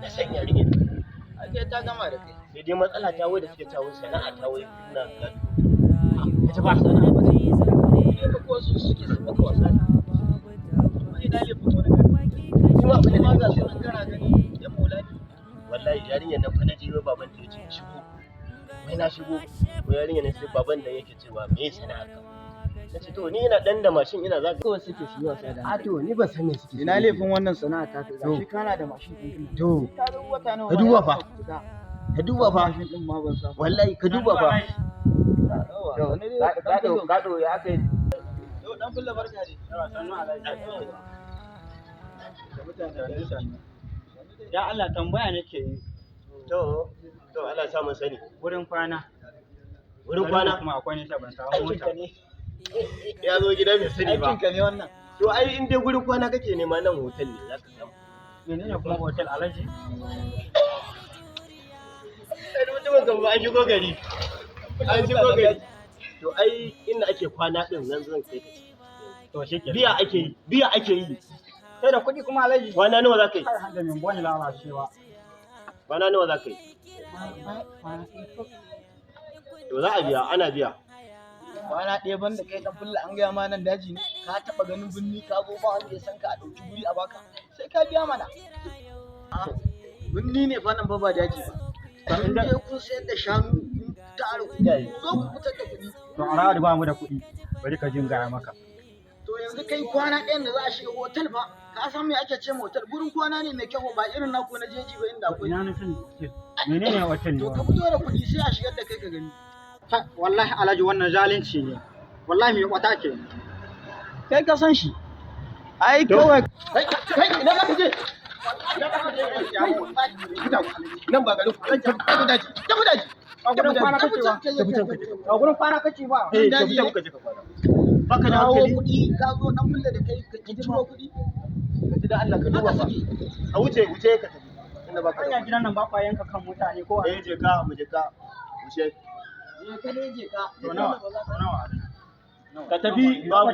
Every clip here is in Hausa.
Na san yarinyar nan. Ai kai ta gama da kai. Sai dai matsala ta wai da suke cewa sana'a ta wai ina gado. Ka ji ba sana'a ba ce. Ne ba ko su suke su maka wasa ne. Amma ina laifin wani gari. Ni ma abin da Kuma nake ga so su nan kana gani yan maula ne. Wallahi yarinyar nan fa na je wai baban ta yace in shigo. Wai na shigo. Ko yarinyar nan sai baban nan yake cewa me sana'a ka? Na ce to ni ina dan da mashin ina zaga. Kawai suke su yi wasa da A to ni ban san me suke. Ina laifin wannan sana'a ta ka, gashi kana da mashin ɗin. To Ka ga wata nawa ka ma duba ya fa. fita. Ka duba fa. Mashin ɗin ma ban samu. Wallahi ka duba fa. Gado, Gado ya aka yi. Yau dan fulla, barka dai. Ya Allah, tambaya nake yi. To Allah ya sa mun sani. Wurin kwana. Wurin kwana. Kuma akwai nisa, ban samu Aikin mota. ka ne. Ya zo gida bai sani ba. Aikin ka ne wannan. To ai in dai gurin kwana kake nema, nan hotel ne zaka samu. Menene kuma hotel, Alhaji? Sai mutumin kan ba an shigo gari. An shigo gari. To ai inda ake kwana din nan zan kai ka. To shike. Biya ake yi, biya ake yi. Sai da kuɗi kuma, Alhaji. Kwana nawa zaka yi? Har hada min bani lalacewa. Kwana nawa zaka yi? To za a biya, ana biya. Kwana ɗaya banda kai dan fulla, an gaya ma nan daji ne. Ka taɓa ganin birni? Ka zo ba wanda ya san ka, a ɗauki guri a baka. Sai ka biya mana. Birni ne fa nan fa, ba daji ba. Kun je kun sayar da shanu, kun tara kuɗi. Ku zo ku fitar da kuɗi. To a rawar ba mu da kuɗi. Bari ka jin gaya maka. To yanzu kai kwana ɗayan da za a shiga hotel fa, ka san me ake ce ma hotel? Gurin kwana ne mai kyau, ba irin naku na jeji ba inda akwai. Ina na san hotel. Menene hotel ne? To ka fito da kuɗi sai a shigar da kai ka gani. Wallahi Alhaji wannan zalunci ne. Wallahi mai kwata ke. Kai ka san shi. Ai kawai Kai kai, ina za ka je? Nan ba garin ku. Tafi daji. Tafi daji. A gurin kwana kace ba. Tafi can ka je. A gurin kwana kace ba. Eh, tafi can ka je ka kwana. Baka da Kawo hankali. kuɗi, ka zo dan fulla da kai ka ciro kuɗi. Ka ji da Allah, ka duba Haka fa. suke. A wuce, wuce ka tafi. Inda baka da. Hanya gidan nan ba kwa yanka kan mutane ko? Eh, je ka, mu je ka. Wuce. Je ka dai, je ka. To nawa? To nawa? Ka tafi babu.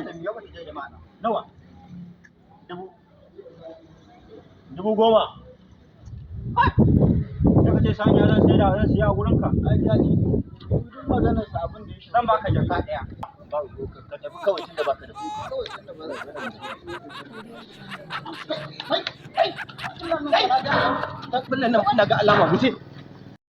Nawa? 10,000. Sai ka ce saniya zan sai da zan siya a gurin ka. Ai ka ji. Duk maganar sa abin da ya shafi. Zan baka jaka ɗaya. Ba ka tafi kawai tunda baka da kuɗi. Kawai tunda ba za ka. Kai kai. Kai, bullan nan ina ga alama, wuce.